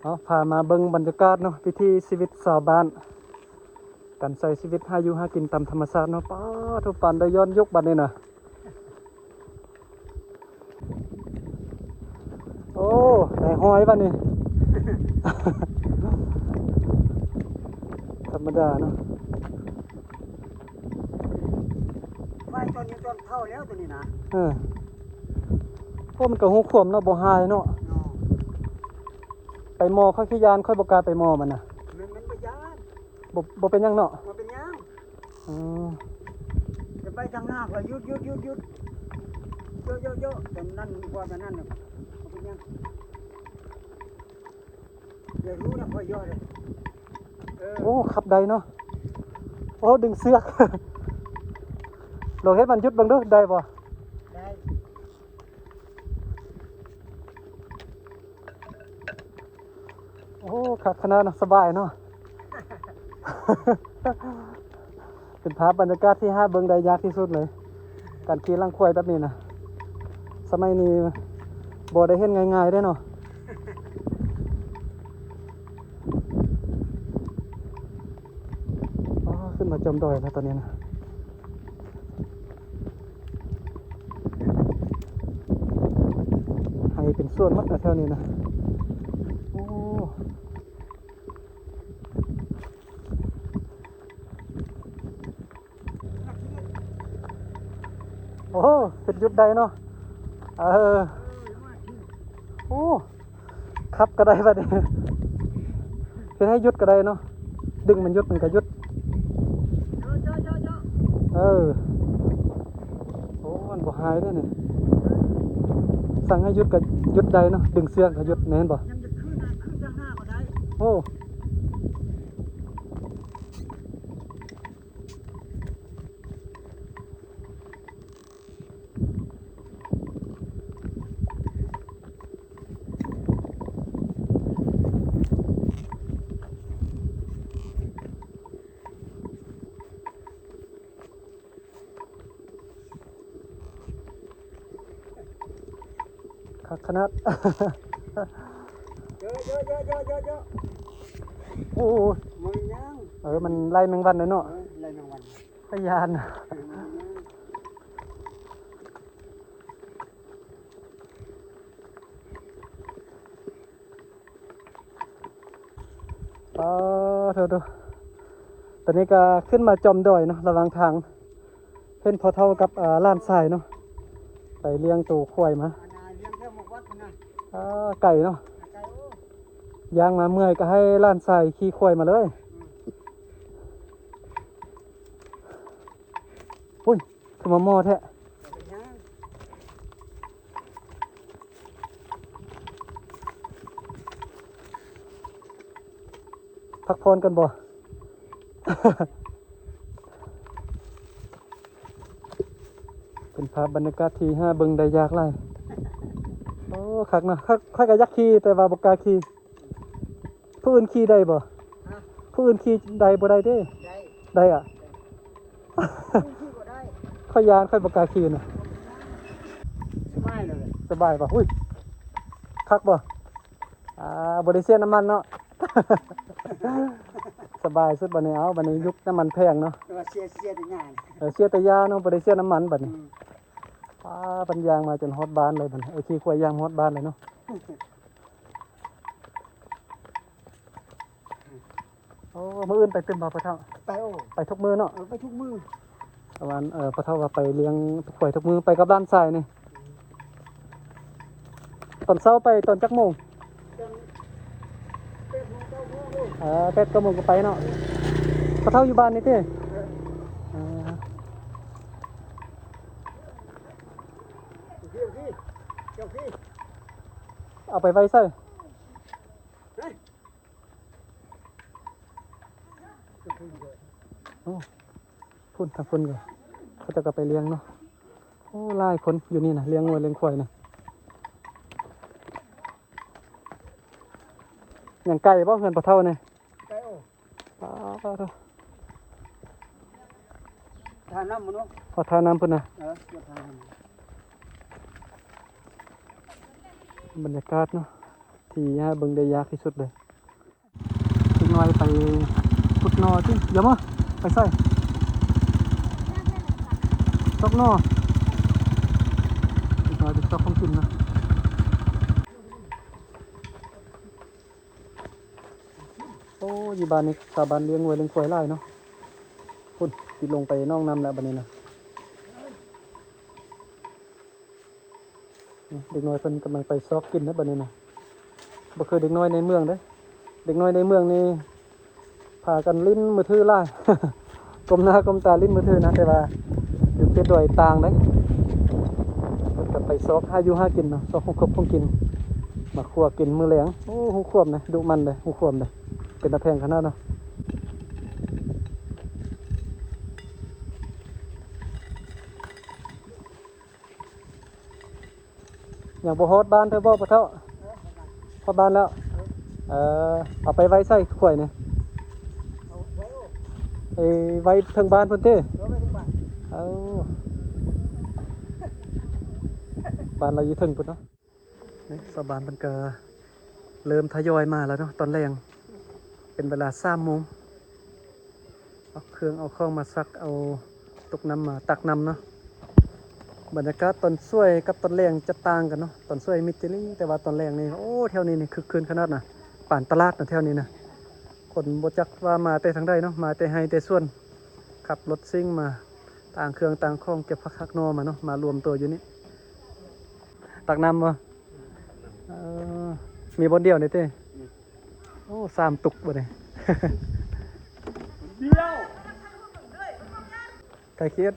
ເອົາ ພາມາເບິ່ງບັນຍາກາດເນາະ ວິຖີຊີວິດຊາວບ້ານ ການໃຊ້ຊີວິດຫາຢູ່ຫາກິນຕາມທຳມະຊາດເນາະ. ປາດໂທ້ ປານໄດ້ຍ້ອນຍຸກບັດນີ້ນະ. ໂອ້ ໄດ້ຫອຍບັດນີ້ ທຳມະດາເນາະ. ໄວ້ຕອນນີ້ຕອນເຖົ້າແລ້ວຕົວນີ້ນະ. ເອີ ໂອ້ ມັນກໍຮູ້ຄວາມເນາະ ບໍ່ຫາຍເນາະ. ເນາະ ໄປໝໍ້ຂ້ອຍຂີ້ຢ້ານ ຂ້ອຍບໍ່ກ້າໄປໝໍ້ມັນນະ. ມັນ ມັນບໍ່ຢ້ານ ບໍ່ ບໍ່ເປັນຫຍັງເນາະ ບໍ່ເປັນຫຍັງ. ອືມ ຈະໄປທາງໜ້າກໍຢຸດ ຢຸດ ຢຸດ ຢຸດ ເຍາະ ເຍາະ ເຍາະ ແຕ່ນັ້ນ ບໍ່ແຕ່ນັ້ນ ບໍ່ເປັນຫຍັງ. ຢາກຮູ້ນະ ຂ້ອຍຢອດເດ້. ເອີ ໂອ້ ຂັບໄດ້ເນາະ. ໂອ້ ດຶງເຊືອກ ລອງເຮັດມັນຢຸດເບິ່ງດູ ໄດ້ບໍ່? ໄດ້. ໂອ້ ຄັກຂະໜາດນະ ສະບາຍເນາະ. ເປັນພາບບັນຍາກາດທີ່ຫາເບິ່ງໄດ້ຍາກທີ່ສຸດເລີຍ ການຂີ່ຫຼັງຄວາຍແບບນີ້ນະ. ສະໄໝນີ້ບໍ່ໄດ້ເຫັນງ່າຍໆເດ້ເນາະ. ອໍ ຂຶ້ນມາຈອມດອຍແລ້ວຕອນນີ້ນະ. ໄຮ່ເປັນສວນໝົດນະແຖວນີ້ນະ. ໂອ້ ໂອ້ ເຮັດຢຸດໄດ້ເນາະ. ເອີ ໂອ້ ຂັບກໍໄດ້ບັດນີ້ ເຮັດໃຫ້ຢຸດກໍໄດ້ເນາະ ດຶງມັນຢຸດມັນກໍຢຸດ. ເອີ ໂອ້ ມັນບໍ່ຫາຍເດ້ນີ້ ສັ່ງໃຫ້ຢຸດກໍຢຸດໄດ້ເນາະ ດຶງເຊືອກກໍຢຸດ ແມ່ນບໍ່? ໂອ້ ຄັກຂະໜາດ. ເຍາະໆໆໆໆ ໂອ້ຍ ມັນຍັງ ເອີ ມັນໄລ່ແມງວັນເດ້ເນາະ. ເອີ ໄລ່ແມງວັນ ພະຍານ. ປາໂທ້ ຕອນນີ້ກໍຂຶ້ນມາຈອມດອຍເນາະ ລະຫວ່າງທາງ ເຫັນພໍ່ເຖົ້າກັບ ເອີ ຫຼານຊາຍເນາະ ໄປລ້ຽງໂຕຄວາຍມາ. ອ່າ ໄກເນາະ ຍ່າງມາເມື່ອຍກໍໃຫ້ຫຼານຊາຍຂີ່ຄວາຍມາເລີຍ. ອືມ ອຸ້ຍ ຄືມາໝໍ້ແທ້. ພັກຜ່ອນກັນບໍ່? ເປັນພາບບັນຍາກາດທີ່ຫາເບິ່ງໄດ້ຍາກຫຼາຍ. ໂອ້ ຄັກເນາະ ຂ້ອຍ ຂ້ອຍກໍຢາກຂີ່ ແຕ່ວ່າບໍ່ກ້າຂີ່. ຜູ້ອື່ນຂີ່ໄດ້ບໍ່? ຮະ? ຜູ້ອື່ນຂີ່ໄດ້ບໍ່ໄດ້ເດ້? ໄດ້ ໄດ້ອະ? ໄດ້ ຜູ້ອື່ນຂີ່ບໍ່ໄດ້. ຂ້ອຍຢ້ານ ຂ້ອຍບໍ່ກ້າຂີ່ນະ. ສະບາຍເລີຍ ສະບາຍບໍ່? ອຸ້ຍ ຄັກບໍ່? ອ່າ ບໍ່ໄດ້ເສຍນ້ຳມັນເນາະ. ສະບາຍສຸດບັດນີ້. ເອົາ ບັດນີ້ຍຸກນ້ຳມັນແພງເນາະ. ເອີ ເສຍ ເສຍແຕ່ຫຍ້າ ເອີ ເສຍແຕ່ຫຍ້າເນາະ ບໍ່ໄດ້ເສຍນ້ຳມັນບັດນີ້. ອືມ ອ່າ ເພິ່ນຍ່າງມາຈົນຮອດບ້ານເລີຍບັດນີ້. ເອີ ຂີ່ຄວາຍຍ່າງຮອດບ້ານເລີຍເນາະ. ໂອ້ ມື້ອື່ນໄປຕື່ມບໍ່ພໍ່ເຖົ້າ? ໄປ ໂອ້ ໄປທຸກມື້ເນາະ. ເອີ ໄປທຸກມື້. ປະມານ ເອີ ພໍ່ເຖົ້າວ່າໄປລ້ຽງຄວາຍທຸກມື້ ໄປກັບຫຼານຊາຍນີ້. ອືມ ຕອນເຊົ້າໄປຕອນຈັກໂມງ? ຕອນແປດໂມງ ເກົ້າໂມງ. ເອີ ແປດ ເກົ້າໂມງກໍໄປເນາະ. ພໍ່ເຖົ້າຢູ່ບ້ານນີ້ຕິ? ເອີ ເອີ ເອົາໄປໄວ້ໃສ? ໂອ້ ພຸ້ນ ທາງພຸ້ນກໍ ເຂົາເຈົ້າກໍໄປລ້ຽງເນາະ. ໂອ້ ຫຼາຍຄົນຢູ່ນີ້ນະ ລ້ຽງງົວລ້ຽງຄວາຍນະ. ຍັງໄກບໍ່ເຮືອນພໍ່ເຖົ້ານີ້? ໄກ ໂອ້ ປາດໂທ້ ທ່ານ້ຳພຸ້ນເນາະ. ຮອດທ່ານ້ຳພຸ້ນນະ. ເອີ ຮອດທ່ານ້ຳ. ບັນຍາກາດເນາະ. ທີ່ຫາເບິ່ງໄດ້ຍາກທີ່ສຸດເລີຍ. ເດັກນ້ອຍໄປຂຸດໜໍ່ຕິ ຢ່າມາ ໄປໃສ? ຊອກໜໍ່ ເດັກນ້ອຍໄປຊອກຂອງກິນເນາະ. ໂອ້ ຢູ່ບ້ານນີ້ຊາວບ້ານລ້ຽງງົວລ້ຽງຄວາຍຫຼາຍເນາະ. ພຸ້ນ ຕິດລົງໄປໜອງນ້ຳແລ້ວບັດນີ້ນະ. ເດັກນ້ອຍເພິ່ນກຳລັງໄປຊອກກິນນະບັດນີ້ນະ. ບໍ່ຄືເດັກນ້ອຍໃນເມືອງເດ້. ເດັກນ້ອຍໃນເມືອງນີ້ພາກັນຫຼິ້ນມືຖືຫຼາຍ ກົ້ມໜ້າກົ້ມຕາຫຼິ້ນມືຖືນະ. ແຕ່ວ່າຢູ່ເຂດດອຍຕ່າງເດ້. ເພິ່ນກໍໄປຊອກຫາຢູ່ຫາກິນເນາະ, ຊອກຂອງຄົບຂອງກິນ ມາຄົວກິນມື້ແລງ. ໂອ້ ຮູ້ຄວາມເດ້, ດຸໝັ່ນເດ້, ຮູ້ຄວາມເດ້. ເປັນຕາແພງຂະໜາດເນາະ. ຍັງບໍ່ຮອດບ້ານເທື່ອບໍ່ ພໍ່ເຖົ້າ? ຮອດບ້ານແລ້ວ. ເອີ ເອົາໄປໄວ້ໃສຄວາຍນີ້? ໄວ້ເທິງບ້ານພຸ້ນຕິ? ເອີ ບ້ານລາວຢູ່ເທິງພຸ້ນເນາະ. ນີ້ຊາວບ້ານເພິ່ນກໍເລີ່ມທະຍອຍມາແລ້ວເນາະ ຕອນແລງ ເປັນເວລາສາມໂມງ. ເອົາເຄື່ອງເອົາຂອງມາຊັກ ເອົາຕົກນ້ຳມາຕັກນ້ຳເນາະ. ບັນຍາກາດຕອນສວຍກັບຕອນແລງຈະຕ່າງກັນເນາະ. ຕອນສວຍມິດຈິລີ ແຕ່ວ່າຕອນແລງນີ້ ໂອ້ ແຖວນີ້ນີ້ຄຶກຄື້ນຂະໜາດນະ, ປານຕະຫຼາດນະແຖວນີ້ນະ. ຄົນບໍ່ຈັກວ່າມາແຕ່ທາງໃດເນາະ, ມາແຕ່ໄຮ່ແຕ່ສວນ. ຂັບລົດຊິງມາ ຕ່າງເຄື່ອງຕ່າງຂອງ ເກັບຜັກຫັກໜໍ່ມາເນາະ, ມາລວມຕົວຢູ່ນີ້. ຕັກນ້ຳບໍ່? ເອີ ມີບ່ອນດຽວນີ້ຕິ? ໂອ້ ສາມຕຸກບັດນີ້. ດຽວ ໄກ່ເຄຍດ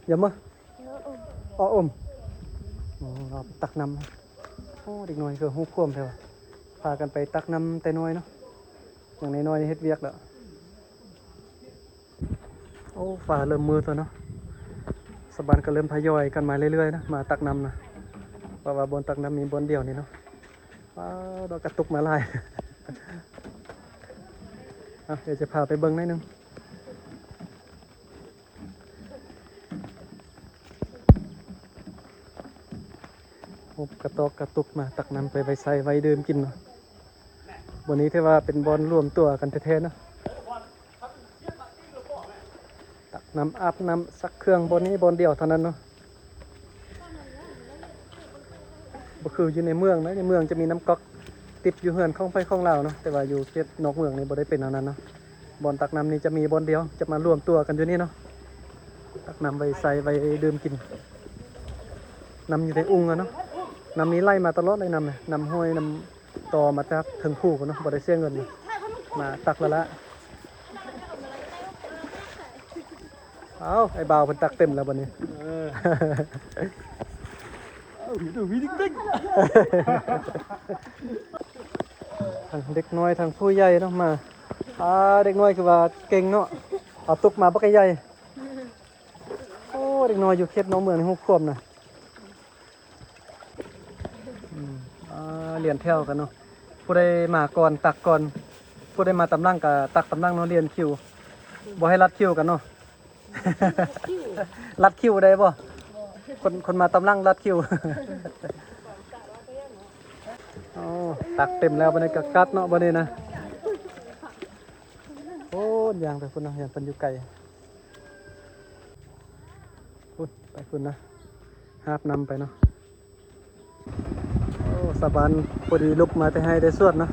ຢ່າມາ ອໍອົມ. ໂອ້ ເອົາໄປຕັກນ້ຳ. ໂອ້ ເດັກນ້ອຍຄືຮູ້ຄວາມແທ້ວ່າ ພາກັນໄປຕັກນ້ຳແຕ່ນ້ອຍເນາະ. ຢ່າງນ້ອຍໆເຮັດວຽກແລ້ວ. ໂອ້ ຟ້າເລີ່ມມືດແລ້ວເນາະ. ຊາວບ້ານກໍເລີ່ມທະຍອຍກັນມາເລື້ອຍໆນະ ມາຕັກນ້ຳນະ. ເພາະວ່າບ່ອນຕັກນ້ຳມີບ່ອນດຽວນີ້ເນາະ. ວ້າວ ດອກກະຕຸກມາຫຼາຍ. ເອົາ ດຽວຈະພາໄປເບິ່ງໜ້ອຍໜຶ່ງ. ຮົບກະຕອກກະຕຸກມາ ຕັກນ້ຳໄປໄວ້ໃຊ້ໄວ້ດື່ມກິນເນາະ. ບ່ອນນີ້ຖືວ່າເປັນບ່ອນລວມຕົວກັນແທ້ໆເນາະ. ຕັກນ້ຳ ອາບນ້ຳ ຊັກເຄື່ອງ ບ່ອນນີ້ບ່ອນດຽວເທົ່ານັ້ນເນາະ. ບໍ່ຄືຢູ່ໃນເມືອງເນາະ, ໃນເມືອງຈະມີນ້ຳກັອກຕິດຢູ່ເຮືອນຂອງໃຜຂອງລາວເນາະ, ແຕ່ວ່າຢູ່ເຂດນອກເມືອງນີ້ບໍ່ໄດ້ເປັນແນວນັ້ນເນາະ. ບ່ອນຕັກນ້ຳນີ້ຈະມີບ່ອນດຽວ ຈະມາລວມຕົວກັນຢູ່ນີ້ເນາະ. ຕັກນ້ຳໄວ້ໃຊ້ໄວ້ດື່ມກິນ. ນ້ຳຢູ່ໃນອຸ່ງຫັ້ນເນາະ, ນ້ຳນີ້ໄຫຼມາຕະຫຼອດເລີຍ. ນ້ຳ ນ້ຳຫ້ວຍ ນ້ຳຕໍ່ມາຈາກເທິງພູພຸ້ນເນາະ, ບໍ່ໄດ້ເສຍເງິນ ມາຕັກແລ້ວລະ. ເອົ້າ ໄອ້ບ່າວເພິ່ນຕັກເຕັມແລ້ວບັດນີ້. ເອີ ເອົາ ດູວິດິກດິກ ທັງເດັກນ້ອຍທັງຜູ້ໃຫຍ່ເນາະມາ. ອ່າ ເດັກນ້ອຍຄືວ່າເກັ່ງເນາະ, ເອົາຕຸກມາບັກໃຫຍ່. ໂອ້ ເດັກນ້ອຍຢູ່ເຂດນອກເມືອງນີ້ຮູ້ຄວາມນະ. ອືມ ອ່າ ລຽນແຖວກັນເນາະ, ຜູ້ໃດມາກ່ອນຕັກກ່ອນ, ຜູ້ໃດມາຕາມຫຼັງກໍຕັກຕາມຫຼັງເນາະ, ລຽນຄິວ ບໍ່ໃຫ້ລັດຄິວກັນເນາະ. ລັດຄິວໄດ້ບໍ່? ຄົນ ຄົນມາຕາມຫຼັງລັດຄິວ. ໂອ້ ຕັກເຕັມແລ້ວ ບັດນີ້ກໍກັບເນາະ ບັດນີ້ນະ. ໂອ້ ຍ່າງໄປພຸ້ນເນາະ, ຢ້ານເພິ່ນຢູ່ໄກ. ພຸ້ນ ໄປພຸ້ນນະ, ຫາບນ້ຳໄປເນາະ. ໂອ້ ຊາວບ້ານພໍດີລຸກມາແຕ່ໄຮ່ແຕ່ສວນເນາະ.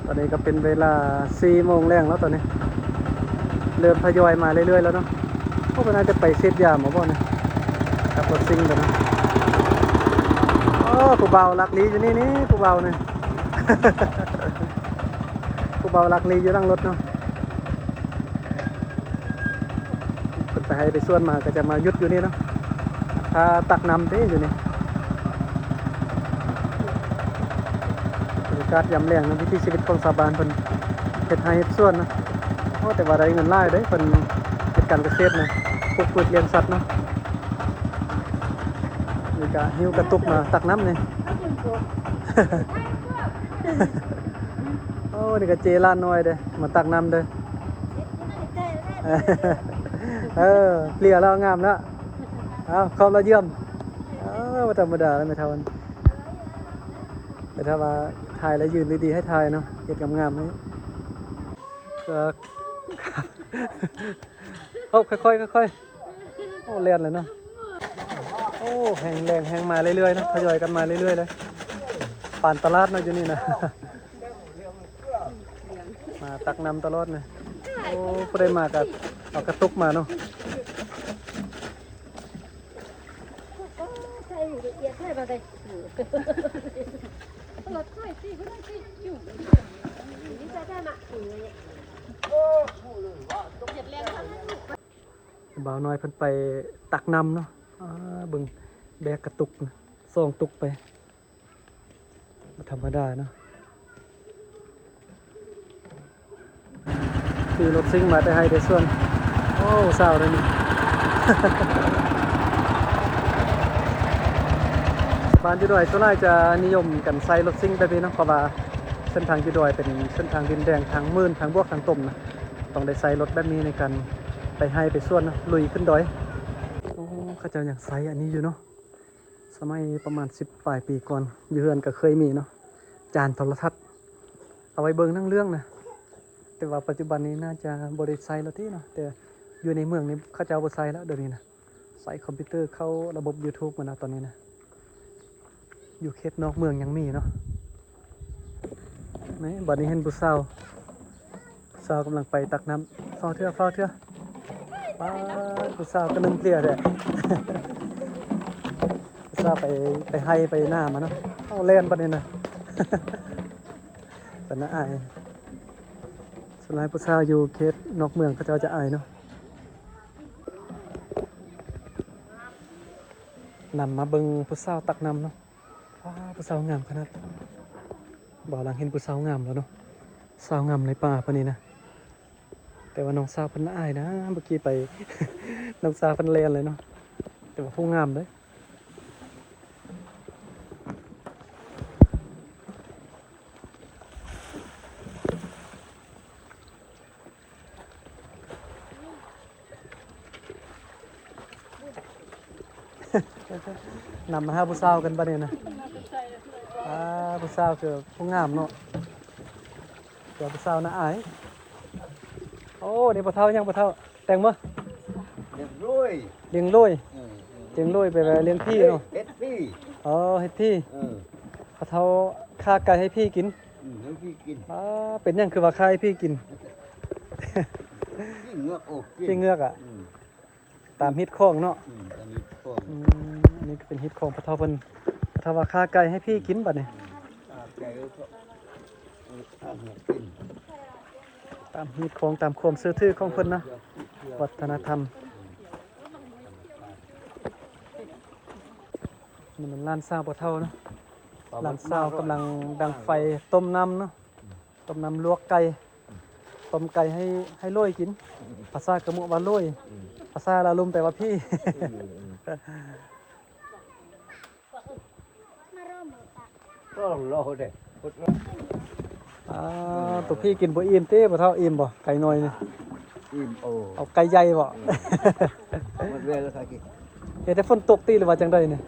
ຕອນນີ້ກໍເປັນເວລາສີ່ໂມງແລງແລ້ວຕອນນີ້, ເລີ່ມທະຍອຍມາເລື້ອຍໆແລ້ວເນາະ. ໂອ້ ເພິ່ນອາດຈະໄປສີດຢາມາບໍ່ນີ້, ຂັບລົດຊິງໄປເນາະ. ໂອ້ ຜູ້ບ່າວລັກລີຢູ່ນີ້ນີ້, ຜູ້ບ່າວນີ້ ຜູ້ບ່າວລັກລີຢູ່ຫຼັງລົດເນາະ. ເພິ່ນໄປໄຮ່ໄປສວນມາກໍຈະມາຢຸດຢູ່ນີ້ເນາະ, ຖ້າຕັກນ້ຳເດ້ຢູ່ນີ້. ບັນຍາກາດຍາມແລງເນາະ, ວິຖີຊີວິດຂອງຊາວບ້ານເພິ່ນເຮັດໄຮ່ເຮັດສວນເນາະ. ໂອ້ ແຕ່ວ່າໄດ້ເງິນຫຼາຍເດ້, ເພິ່ນເຮັດການກະເສດນະ, ປູກພືດລ້ຽງສັດເນາະ. ນີ້ກະຫິ້ວກະຕຸກມາຕັກນ້ຳນີ້. ໂອ້ ນີ້ກະເຈ້ຫຼານນ້ອຍເດ້ ມາຕັກນ້ຳເດີ້. ເອີ ເພຍແລ້ວ ງາມແລ້ວ. ເອົາ ຄອມລະຢ້ຽມ. ເອີ ບໍ່ທຳມະດາແລ້ວແມ່ເຖົ້າ. ໄປ ແຕ່ຖ້າວ່າຖ່າຍແລ້ວຢືນດີໆ ໃຫ້ຖ່າຍເນາະ ເຮັດງາມໆ ໃຫ້ ເອີ ໂອ້ ຄ່ອຍໆ ຄ່ອຍໆ ໂອ້ ແລ່ນແລ້ວເນາະ ໂອ້ ແຮງແລງແຮງມາເລື້ອຍໆ ເນາະ ທະຍອຍກັນມາເລື້ອຍໆ ເລີຍ ປານຕະຫຼາດເນາະ ຢູ່ນີ້ນະ ມາຕັກນ້ຳຕະຫຼອດນະ ໂອ້ ຜູ້ໃດມາກໍເອົາກະຕຸກມາເນາະ. ບ່າວນ້ອຍເພິ່ນໄປຕັກນ້ຳເນາະ ອ່າ ເບິ່ງ ແບກກະຕຸກນະ ສອງຕຸກໄປ. ບໍ່ທຳມະດາເນາະ ຂີ່ລົດຊິງມາແຕ່ໄຮ່ແຕ່ສວນ ໂອ້ ສາວເດ້ນີ້ ບ້ານຢູ່ດອຍສ່ວນຫຼາຍຈະນິຍົມກັນໃຊ້ລົດຊິງແບບນີ້ເນາະ ເພາະວ່າເສັ້ນທາງຢູ່ດອຍເປັນເສັ້ນທາງດິນແດງ ທາງມື່ນ ທາງບວກ ທາງຕົມນະ ຕ້ອງໄດ້ໃຊ້ລົດແບບນີ້ໃນການໄປໄຮ່ໄປສວນເນາະ ລຸຍຂຶ້ນດອຍ. ໂອ້ ເຂົາເຈົ້າຍັງໃຊ້ອັນນີ້ຢູ່ເນາະ. ສະໄໝປະມານສິບປາຍປີກ່ອນ ຢູ່ເຮືອນກໍເຄີຍມີເນາະ ຈານໂທລະທັດ ເອົາໄວ້ເບິ່ງໜັງເລື່ອງນະ ແຕ່ວ່າປັດຈຸບັນນີ້ໜ້າຈະບໍ່ໄດ້ໃຊ້ແລ້ວຕິເນາະ ແຕ່ຢູ່ໃນເມືອງນີ້ເຂົາເຈົ້າບໍ່ໃຊ້ແລ້ວດຽວນີ້ນະ ໃຊ້ຄອມພິວເຕີເຂົ້າລະບົບຢູທູບໝົດນະຕອນນີ້ນະ ຢູ່ເຂດນອກເມືອງຍັງມີເນາະ. ນີ້ ບັດນີ້ເຫັນຜູ້ສາວ ຜູ້ສາວກຳລັງໄປຕັກນ້ຳ ຟ້າວເທື່ອ ຟ້າວເທື່ອ ປ້າດ ຜູ້ສາວກະໜຶ່ງເພຍແທ້ ຜູ້ສາວໄປ ໄປໄຮ່ໄປນາມາເນາະ ເອົາແລ່ນປານນີ້ນະ ເປັນຕາອາຍ ສ່ວນຫຼາຍຜູ້ສາວຢູ່ເຂດນອກເມືອງເຂົາເຈົ້າຈະອາຍເນາະ. ນຳມາເບິ່ງຜູ້ສາວຕັກນ້ຳເນາະ ວ້າ ຜູ້ສາວງາມຂະໜາດ ບ່າວຫຼັງເຫັນຜູ້ສາວງາມແລ້ວເນາະ ສາວງາມໃນປ່າປານນີ້ນະ ແຕ່ວ່ານ້ອງສາວເພິ່ນລະອາຍນະ ເມື່ອກີ້ໄປ ນ້ອງສາວເພິ່ນແລ່ນເລີຍເນາະ ແຕ່ວ່າຜູ້ງາມເດ້. ນຳມາຫາຜູ້ສາວກັນບັດນີ້ນະ ອ່າ ຜູ້ສາວຄືຜູ້ງາມເນາະ ແຕ່ຜູ້ສາວໜ້າອາຍ ໂອ້ ນີ້ພໍ່ເຖົ້າຫຍັງພໍ່ເຖົ້າ ແຕງບໍ່? ລ້ຽງໂລຍ ລ້ຽງໂລຍ ເອີ ເອີ ລ້ຽງໂລຍແປວ່າລ້ຽງຜີເນາະ ເຮັດຜີ ອໍ ເຮັດຜີ ເອີ ພໍ່ເຖົ້າຂ້າໄກ່ໃຫ້ຜີກິນ ອືມ ໃຫ້ຜີກິນ ອ່າ ເປັນຫຍັງຄືວ່າຂ້າໃຫ້ຜີກິນ? ຜີເງືອກ ໂອ້ ຜີເງືອກອະ ອືມ ຕາມຮີດຄອງເນາະ ອືມ ຕາມຮີດຄອງ ອືມ ອັນນີ້ກໍເປັນຮີດຄອງພໍ່ເຖົ້າເພິ່ນ ພໍ່ເຖົ້າວ່າຂ້າໄກ່ໃຫ້ຜີກິນບັດນີ້ ອືມ ຂ້າໄກ່ ເອີ ຂ້າເງືອກກິນ ຕາມຮີດຄອງ ຕາມຄວາມເຊື່ອຖືຂອງເພິ່ນເນາະ ວັດທະນະທຳ ນີ້ແມ່ນຫຼານສາວພໍ່ເຖົ້າເນາະ ຫຼານສາວກຳລັງດັງໄຟຕົ້ມນ້ຳເນາະ ຕົ້ມນ້ຳລວກໄກ່ ຕົ້ມໄກ່ໃຫ້ ໃຫ້ໂລຍກິນ ພາສາກະມຸວ່າໂລຍ ອືມ ພາສາລາວລຸ່ມແປວ່າຜີ ອືມ ອືມ ອ່າ ໂຕຜີກິນບໍ່ອີ່ມຕິ ພໍ່ເຖົ້າ ອີ່ມບໍ່? ໄກ່ນ້ອຍນີ້ ອີ່ມ ໂອ້ ເອົາໄກ່ໃຫຍ່ບໍ່? ເອີ ໝົດເວລາແລ້ວ ເຮັດໃຫ້ຝົນຕົກຕິ ຫຼືວ່າຈັ່ງໃດນີ້?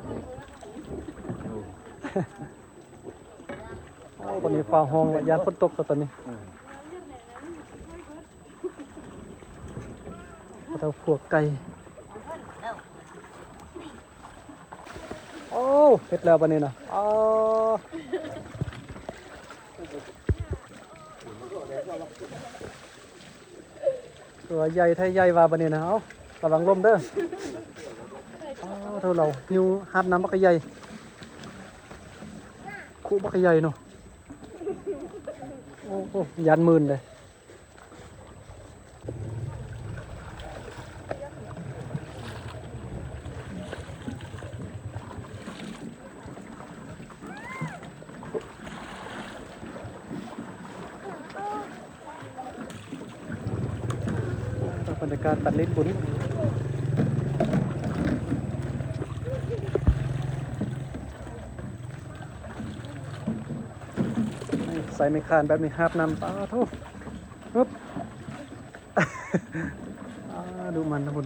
ໂອ້ ໂອ້ ຕອນນີ້ຟ້າຮ້ອງແລ້ວ ຢ້ານຝົນຕົກແລ້ວຕອນນີ້ ອືມ ເຂົາເຈົ້າຂົ້ວໄກ່ ໂອ້ ເຮັດແລ້ວບັດນີ້ນະ ອໍ ຕົວໃຫຍ່ແທ້ໃຫຍ່ວ່າບັດນີ້ນະ ເອົາ ລະວັງລົ້ມເດີ ອໍ ໂທ້ ລາວຫິ້ວຫາບນ້ຳບັກໃຫຍ່ ຄຸບັກໃຫຍ່ເນາະ ໂອ້ ໂອ້ ຢ້ານມື່ນເດ້. ບັນຍາກາດຕອນຫຼິ້ນບຸນ ໃສ່ໄມ້ຄານແບບນີ້ຫາບນ້ຳ ປາໂທ້ ຮຶບ ອ່າ ດຸໝັ່ນນະພຸ້ນ.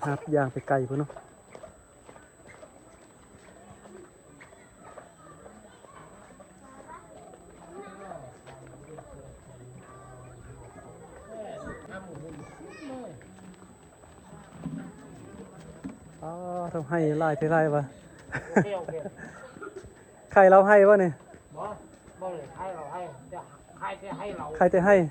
ຫາບຍ່າງໄປໄກພຸ້ນເນາະ. ອ້າ ເທົ່າໄຮ່ຫຼາຍແທ້ຫຼາຍວ່າ. ໂອເຄ ໂອເຄ. ຂາຍເລົາໄຮ່ບໍ່ນີ້? ບໍ່ ບໍ່ໄດ້ຂາຍເລົາໄຮ່ ຂາຍແຕ່ໄຮ່ເລົາ ຂາຍແຕ່ໄຮ່. ເອີ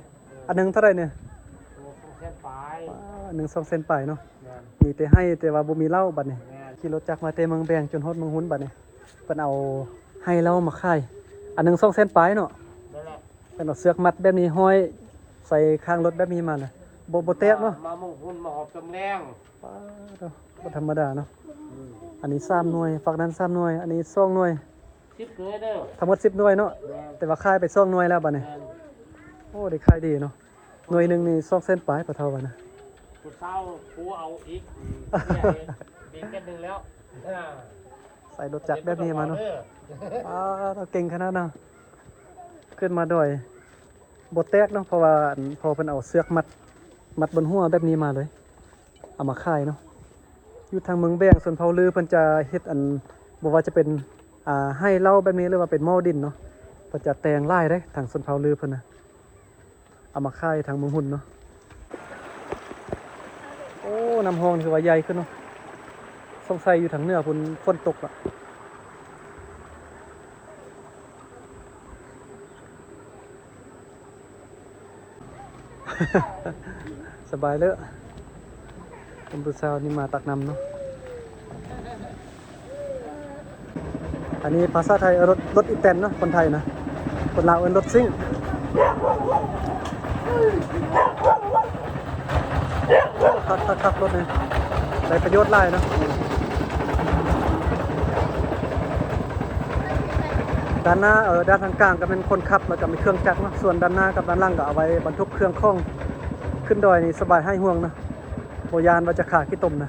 ອັນໜຶ່ງເທົ່າໃດນີ້? ໂອ້ ສອງແສນປາຍ. ວ້າ ອັນໜຶ່ງສອງແສນປາຍເນາະ. ແມ່ນ. ມີແຕ່ໄຮ່ ແຕ່ວ່າບໍ່ມີເລົາບັດນີ້. ແມ່ນ. ຂີ່ລົດຈັກມາແຕ່ເມືອງແບງຈົນຮອດເມືອງຮຸນບັດນີ້ ເພິ່ນເອົາໄຮ່ເລົາມາຂາຍ ອັນໜຶ່ງສອງແສນປາຍເນາະ. ນັ້ນແຫຼະ. ເພິ່ນເອົາເຊືອກມັດແບບນີ້ ຫ້ອຍໃສ່ຂ້າງລົດແບບນີ້ມານະ ບໍ່ ບໍ່ແຕກເນາະ. ມາ ມາເມືອງຮຸນ ມາຮອດຕອນແລງ. ປ້າດໂທ້ ບໍ່ທຳມະດາເນາະ. ອືມ ອັນນີ້ສາມໜ່ວຍ ຝັກນັ້ນສາມໜ່ວຍ ອັນນີ້ສອງໜ່ວຍ. ສິບໜ່ວຍເດີ ທັງໝົດສິບໜ່ວຍເນາະ. ແມ່ນ. ແຕ່ວ່າຂາຍໄປສອງໜ່ວຍແລ້ວບັດນີ້. ແມ່ນ. ໂອ້ ໄດ້ຂາຍດີເນາະ. ໜ່ວຍໜຶ່ງນີ້ສອງແສນປາຍ ພໍ່ເຖົ້າວ່ານະ. ຜູ້ສາວຜົວເອົາອີກ ອືມ ເມຍເຮັດ ເປັນແກັດໜຶ່ງແລ້ວ. ອ່າ ໃສ່ລົດຈັກແບບນີ້ມາເນາະ. ເອົາເດີ ອ້າວ ເກັ່ງຂະໜາດນັ້ນ ຂຶ້ນມາດອຍ ບໍ່ແຕກເນາະ ເພາະວ່າ ອັນ ພໍ່ເພິ່ນເອົາເຊືອກມັດ ມັດບົນຫົວແບບນີ້ມາເລີຍ ເອົາມາຂາຍເນາະ. ຢູ່ທາງເມືອງແບງ ຊົນເຜົ່າລື ເພິ່ນຈະເຮັດ ອັນ ບໍ່ວ່າຈະເປັນ ອ່າ ໄຮ່ເລົາແບບນີ້ ຫຼືວ່າເປັນໝໍ້ດິນເນາະ ເພິ່ນຈະແຕ່ງຫຼາຍເດ້ ທາງຊົນເຜົ່າລືເພິ່ນນະ. ເອົາມາຂາຍທາງເມືອງຮຸນເນາະ. ໂອ້ ນ້ຳຮ່ອງຖືວ່າໃຫຍ່ຂຶ້ນເນາະ. ສົງໄສຢູ່ທາງເໜືອພຸ້ນຝົນຕົກລະ. ສະບາຍເລີ. ເປັນຜູ້ສາວນີ້ມາຕັກນ້ຳເນາະ. ອັນນີ້ພາສາໄທເອີ້ນລົດ ລົດອີແຕນເນາະ ຄົນໄທນະ. ຄົນລາວເອີ້ນລົດຊິ້ງ. ຄັກໆໆ ລົດນີ້ໄດ້ປະໂຫຍດຫຼາຍເນາະ. ດ້ານໜ້າ ເອີ ດ້ານທາງກາງກໍແມ່ນຄົນຂັບ ແລ້ວກໍມີເຄື່ອງຈັກເນາະ. ສ່ວນດ້ານໜ້າກັບດ້ານຫຼັງກໍເອົາໄວ້ບັນທຸກເຄື່ອງຂອງ. ຂຶ້ນດອຍນີ້ສະບາຍຫາຍຫ່ວງເນາະ. ບໍ່ຢ້ານວ່າຈະຂາຂີ້ຕົມນະ.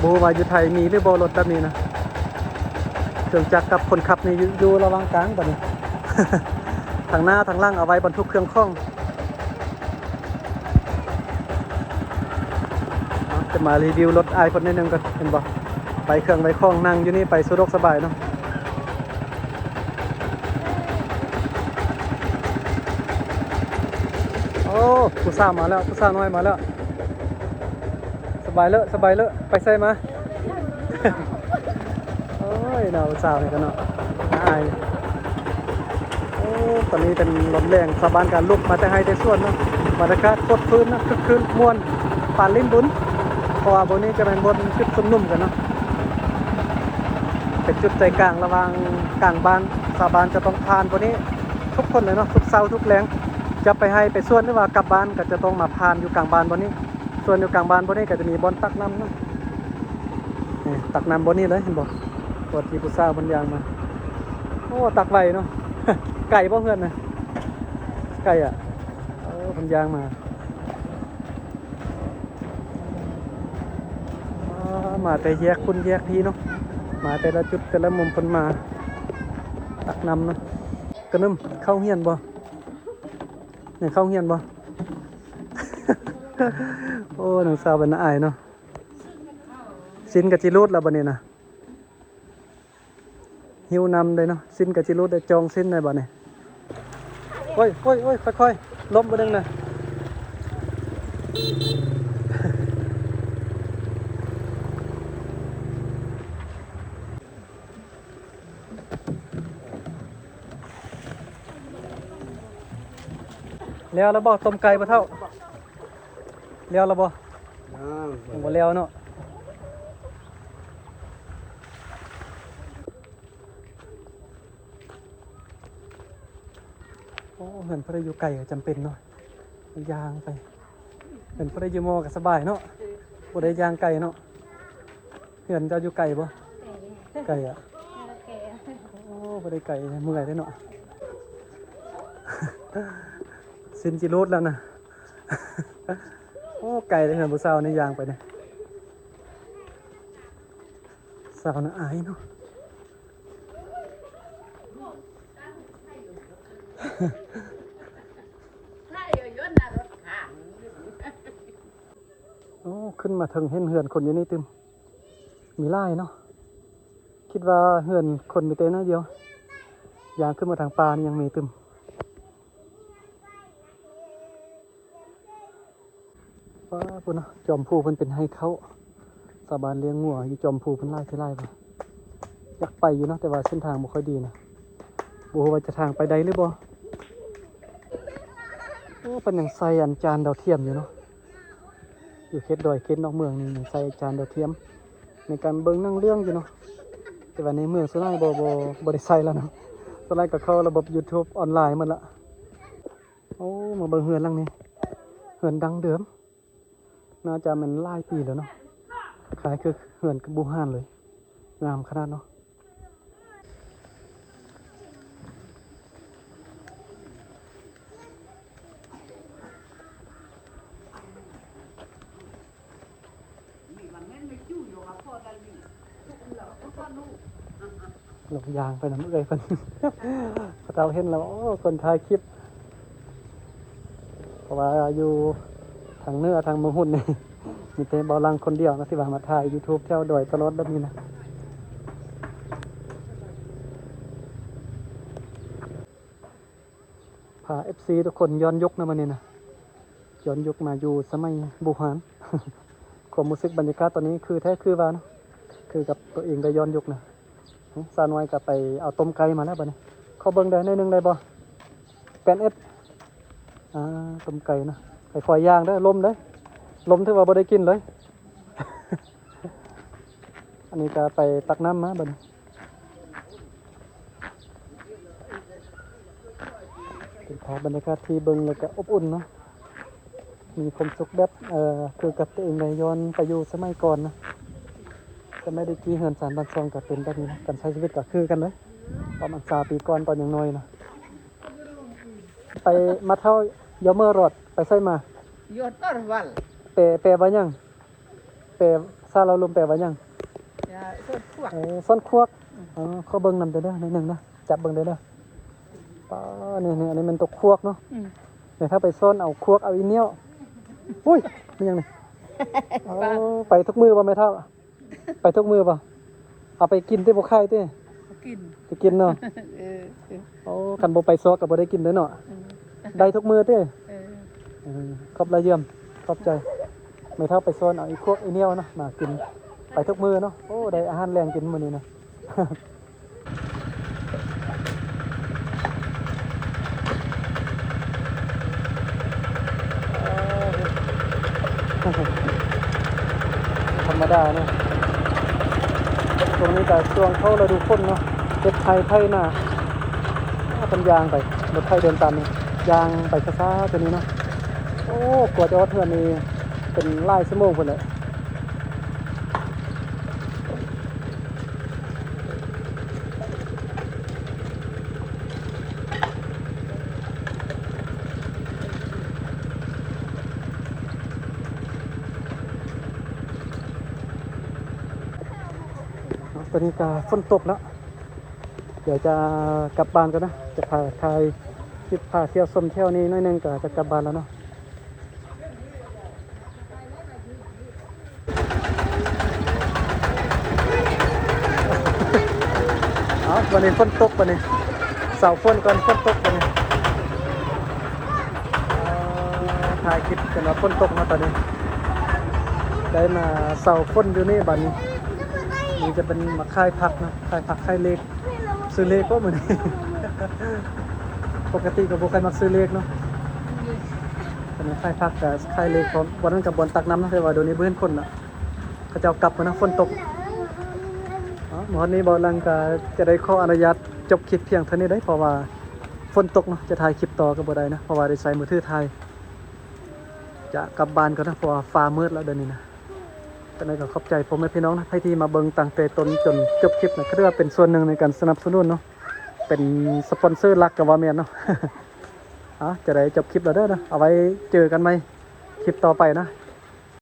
ບໍ່ຮູ້ວ່າຢູ່ໄທມີຫຼືບໍ່ລົດແບບນີ້ນະ. ເຄື່ອງຈັກກັບຄົນຂັບນີ້ຢູ່ ຢູ່ລະຫວ່າງກາງບັດນີ້. ທາງໜ້າທາງຫຼັງເອົາໄວ້ບັນທຸກເຄື່ອງຂອງ. ເອົາ ຈະມາຣີວິວລົດອ້າຍເພິ່ນໜ້ອຍໜຶ່ງກ່ອນ ເຫັນບໍ່? ໄວ້ເຄື່ອງໄວ້ຂອງ ນັ່ງຢູ່ນີ້ໄປສະດວກສະບາຍເນາະ. ໂອ້ ຜູ້ສາວມາແລ້ວ ຜູ້ສາວນ້ອຍມາແລ້ວ. ສະບາຍເລີ ສະບາຍເລີ ໄປໃສມາ? ໂອ້ຍເນາະ ຜູ້ສາວນີ້ກໍເນາະ ອາຍ. ໂອ້ ຕອນນີ້ເປັນລອນແລງ ຊາວບ້ານກໍລຸກມາແຕ່ໄຮ່ແຕ່ສວນເນາະ. ບັນຍາກາດໂຄດຄື້ນນະ ຄຶກຄື້ນ ມ່ວນ ປານຫຼິ້ນບຸນ. ເພາະວ່າບ່ອນນີ້ຈະແມ່ນບ່ອນຈຸດຊຸມນຸມກັນເນາະ ເປັນຈຸດໃຈກາງລະຫວ່າງກາງບ້ານ. ຊາວບ້ານຈະຕ້ອງຜ່ານບ່ອນນີ້ທຸກຄົນເລີຍເນາະ ທຸກເຊົ້າທຸກແລງ ຈະໄປໄຮ່ໄປສວນ ຫຼືວ່າກັບບ້ານ ກໍຈະຕ້ອງມາຜ່ານຢູ່ກາງບ້ານບ່ອນນີ້. ສ່ວນຢູ່ກາງບ້ານບ່ອນນີ້ກໍຈະມີບ່ອນຕັກນ້ຳເນາະ. ນີ້ ຕັກນ້ຳບ່ອນນີ້ເລີຍ ເຫັນບໍ່? ບ່ອນທີ່ຜູ້ສາວເພິ່ນຍ່າງມາ. ໂອ້ ຕັກໄວເນາະ. ໄກບໍ່ເຮືອນນະ? ໄກອະ. ເອີ ເພິ່ນຍ່າງມາ. ມາ ມາແຕ່ແຍກພຸ້ນແຍກພີ້ເນາະ. ມາແຕ່ລະຈຸດແຕ່ລະມຸມເພິ່ນມາຕັກນ້ຳເນາະ. ກະໜຶ່ມ ເຂົ້າໂຮງຮຽນບໍ່? ຍັງເຂົ້າໂຮງຮຽນບໍ່? ໂອ້ ນ້ອງສາວເປັນອາຍເນາະ. ສິ້ນກໍຊິຫຼຸດແລ້ວບັດນີ້ນະ. ຫິວນ້ຳໄດ້ເນາະ. ສິ້ນກໍຊິຫຼຸດໄດ້ ຈອງສິ້ນໄດ້ບັດນີ້. ໂອ້ຍ ໂອ້ຍ ໂອ້ຍ ຄ່ອຍໆ ລົ້ມບາດໜຶ່ງນະ. ແລ້ວລະບໍ່? ຕົ້ມໄກ່ບໍ່ເຖົ້າ? ແລ້ວລະບໍ່? ຍັງ ຍັງບໍ່ແລ້ວເນາະ. ໂອ້ ເຮືອນຜູ້ໃດຢູ່ໄກກໍຈຳເປັນເນາະ ຍ່າງໄປ. ເຮືອນຜູ້ໃດຢູ່ມໍກໍສະບາຍເນາະ ບໍ່ໄດ້ຍ່າງໄກເນາະ. ເຮືອນເຈົ້າຢູ່ໄກບໍ່? ໄກ ໄກອະ. ໂອ້ ບໍ່ໄດ້ໄກ ເມື່ອຍເດ້ເນາະ. ສິ້ນຊິຫຼຸດແລ້ວນະ. ໂອ້ ໄກເດ້ ເຮືອນຜູ້ສາວນີ້ຍ່າງໄປນີ້. ສາວໜ້າອາຍເນາະ. ຖ້າຢູ່ ຢູ່ໜ້າລົດຂ້າງ ຂຶ້ນມາເຖິງເຫັນເຮືອນຄົນຢູ່ນີ້ຕື່ມ ມີຫຼາຍເນາະ. ຄິດວ່າເຮືອນຄົນມີແຕ່ໜ້ອຍດຽວ ຍ່າງຂຶ້ນມາທາງປ່ານີ້ຍັງມີຕື່ມ. ປ້າ ພຸ້ນນະ ຈອມພູເພິ່ນເປັນໄຮ່ເຂົ້າ. ຊາວບ້ານລ້ຽງງົວຢູ່ຈອມພູເພິ່ນຫຼາຍເທື່ອຫຼາຍວ່າ. ຢາກໄປຢູ່ເນາະ ແຕ່ວ່າເສັ້ນທາງບໍ່ຄ່ອຍດີນະ. ບໍ່ຮູ້ວ່າຈະທາງໄປໄດ້ຫຼືບໍ່. ໂອ້ ເພິ່ນຍັງໃສ່ອັນຈານດາວທຽມຢູ່ເນາະ. ຢູ່ເຂດດອຍເຂດນອກເມືອງນີ້ຍັງໃຊ້ຈານດາວທຽມໃນການເບິ່ງໜັງເລື່ອງຢູ່ເນາະ. ແຕ່ວ່າໃນເມືອງສ່ວນຫຼາຍບໍ່ ບໍ່ ບໍ່ໄດ້ໃຊ້ແລ້ວເນາະ. ສ່ວນຫຼາຍກໍເຂົ້າລະບົບ YouTube ອອນລາຍໝົດລະ. ໂອ້ ມາເບິ່ງເຮືອນຫຼັງນີ້ ເຮືອນດັ້ງເດີມ ໜ້າຈະແມ່ນຫຼາຍປີແລ້ວເນາະ. ຄ້າຍຄືເຮືອນບູຮານເລີຍ ງາມຂະໜາດເນາະ. ລົງຍ່າງໄປນຳເອື້ອຍເພິ່ນ ເຂົາເຈົ້າເຫັນແລ້ວ ໂອ້ ຄົນຖ່າຍຄລິບ. ເພາະວ່າຢູ່ທາງເໜືອທາງເມືອງຮຸນນີ້ ມີແຕ່ບ່າວຫຼັງຄົນດຽວເນາະ ທີ່ວ່າມາຖ່າຍ YouTube ແຖວດອຍຕະຫຼອດແບບນີ້ນະ. ພາ ເອັຟຊີ ທຸກຄົນຍ້ອນຍຸກນະ ມື້ນີ້ນະ ຍ້ອນຍຸກມາຢູ່ສະໄໝບູຮານ. ຄວາມຮູ້ສຶກບັນຍາກາດຕອນນີ້ຄືແທ້ຄືວ່າເນາະ ຄືກັບຕົວເອງໄດ້ຍ້ອນຍຸກນະ. ສາວນ້ອຍກໍໄປເອົາຕົ້ມໄກ່ມາແລ້ວບັດນີ້. ຂໍເບິ່ງໄດ້ໜ້ອຍໜຶ່ງໄດ້ບໍ່? ແປດເອັດ ອ່າ ຕົ້ມໄກ່ເນາະ. ຄ່ອຍໆຍ່າງເດີ ລົມເດີ ລົມຖືວ່າບໍ່ໄດ້ກິນເລີຍ. ອັນນີ້ກໍໄປຕັກນ້ຳມາບັດນີ້. ເປັນພາບບັນຍາກາດທີ່ເບິ່ງແລ້ວກໍອົບອຸ່ນເນາະ. ມີຄວາມສຸກແບບ ເອີ ຄືກັບຕົວເອງໄດ້ຍ້ອນໄປຢູ່ສະໄໝກ່ອນນະ. ສະໄໝແຕ່ກີ້ເຮືອນຊານບ້ານຊ່ອງກໍເປັນແບບນີ້ນະ. ການໃຊ້ຊີວິດກໍຄືກັນເລີຍ ປະມານຊາວປີກ່ອນຕອນຍັງນ້ອຍນະ. ໄປ ມາເທົ່າ ຢາວເມີ້ອຣອດ ໄປໃສມາ? ຢາວເມີ້ອຣອດ ແປ ແປວ່າຫຍັງ? ແປ ສາລາວລົມແປວ່າຫຍັງ? ເອີ ຊ້ອນຄວກ. ເອີ ຊ້ອນຄວກ. ອືມ ເອີ ຂໍເບິ່ງນຳເດີ ໜ້ອຍໜຶ່ງເດີ ຈັບເບິ່ງເດີ. ປ້າ ນີ້ ນີ້ ອັນນີ້ແມ່ນຕົວຄວກເນາະ. ອືມ ແມ່ເຖົ້າໄປຊ້ອນເອົາຄວກເອົາອີ່ໜ້ຽວ. ອຸ້ຍ ແມ່ນຫຍັງນີ້? ໂອ້ ໄປທຸກມື້ບໍ່ແມ່ເຖົ້າ? ໄປທຸກມື້ບໍ່? ເອົາໄປກິນຕິ ບໍ່ຂາຍຕິ? ໄປກິນ ໄປກິນເນາະ. ເອີ ເອີ ໂອ້ ຄັນບໍ່ໄປຊອກກໍບໍ່ໄດ້ກິນເດ້ເນາະ. ອືມ ໄດ້ທຸກມື້ຕິ? ເອີ ເອີ ຂອບລະຢ້ຽມ ຂອບໃຈ. ແມ່ເຖົ້າໄປຊ້ອນເອົາອີ່ຄວກອີ່ໜ້ຽວເນາະ ມາກິນ ໄປທຸກມື້ເນາະ. ໂອ້ ໄດ້ອາຫານແລງກິນມື້ນີ້ນະ. ທຳມະດາເນາະ ຊ່ວງນີ້ກໍຊ່ວງເຂົ້າລະດູຝົນເນາະ ເຮັດໄຮ່ໄຖນາ. ເພິ່ນຍ່າງໄປ ລົດໄຖເດີນຕາມນີ້ ຍ່າງໄປຊ້າໆ ຕົວນີ້ເນາະ. ໂອ້ ກວ່າຈະຮອດເຮືອນນີ້ເປັນຫຼາຍຊົ່ວໂມງພຸ້ນແຫຼະ. ຕອນນີ້ກໍຝົນຕົກແລ້ວ ດຽວຈະກັບບ້ານກ່ອນນະ. ຈະພາຖ່າຍຄລິບ ພາທ່ຽວຊົມແຖວນີ້ໜ້ອຍໜຶ່ງ ກໍຈະກັບບ້ານແລ້ວເນາະ. ເອົາ ບັດນີ້ຝົນຕົກ ບັດນີ້ເຊົາຝົນກ່ອນ ຝົນຕົກບັດນີ້. ເອີ ຖ່າຍຄລິບກັນວ່າຝົນຕົກເນາະ ຕອນນີ້ໄດ້ມາເຊົາຝົນຢູ່ນີ້. ບັດນີ້ ນີ້ຈະເປັນມາຂາຍຜັກເນາະ ຂາຍຜັກຂາຍເລກ. ຊື້ເລກບໍ່ມື້ນີ້? ປົກກະຕິກໍບໍ່ຄ່ອຍມັກຊື້ເລກເນາະ. ອັນນີ້ຂາຍຜັກກໍຂາຍເລກພ້ອມ. ບ່ອນນັ້ນກໍບ່ອນຕັກນ້ຳນະ ແຕ່ວ່າດຽວນີ້ບໍ່ເຫັນຄົນລະ ເຂົາເຈົ້າກັບມານະ ຝົນຕົກ. ເອົາ ມາຮອດນີ້ ບ່າວຫຼັງກໍຈະໄດ້ຂໍອະນຸຍາດຈົບຄລິບພຽງເທົ່ານີ້ເດີ ເພາະວ່າຝົນຕົກເນາະ ຈະຖ່າຍຄລິບຕໍ່ກໍບໍ່ໄດ້ນະ ເພາະວ່າໄດ້ໃຊ້ມືຖືຖ່າຍ. ຈະກັບບ້ານກ່ອນນະ ເພາະວ່າຟ້າມືດແລ້ວດຽວນີ້ນະ. ຈັ່ງໃດກໍຂອບໃຈພໍ່ແມ່ພີ່ນ້ອງນະ ໃຜທີ່ມາເບິ່ງຕັ້ງແຕ່ຕົ້ນຈົນຈົບຄລິບນະ ກໍຖືວ່າເປັນສ່ວນໜຶ່ງໃນການສະໜັບສະໜູນເນາະ ເປັນສະປອນເຊີຫຼັກກໍວ່າແມ່ນເນາະ. ເອົາ ຈະໄດ້ຈົບຄລິບແລ້ວເດີນະ ເອົາໄວ້ເຈີກັນໃໝ່ຄລິບຕໍ່ໄປນະ.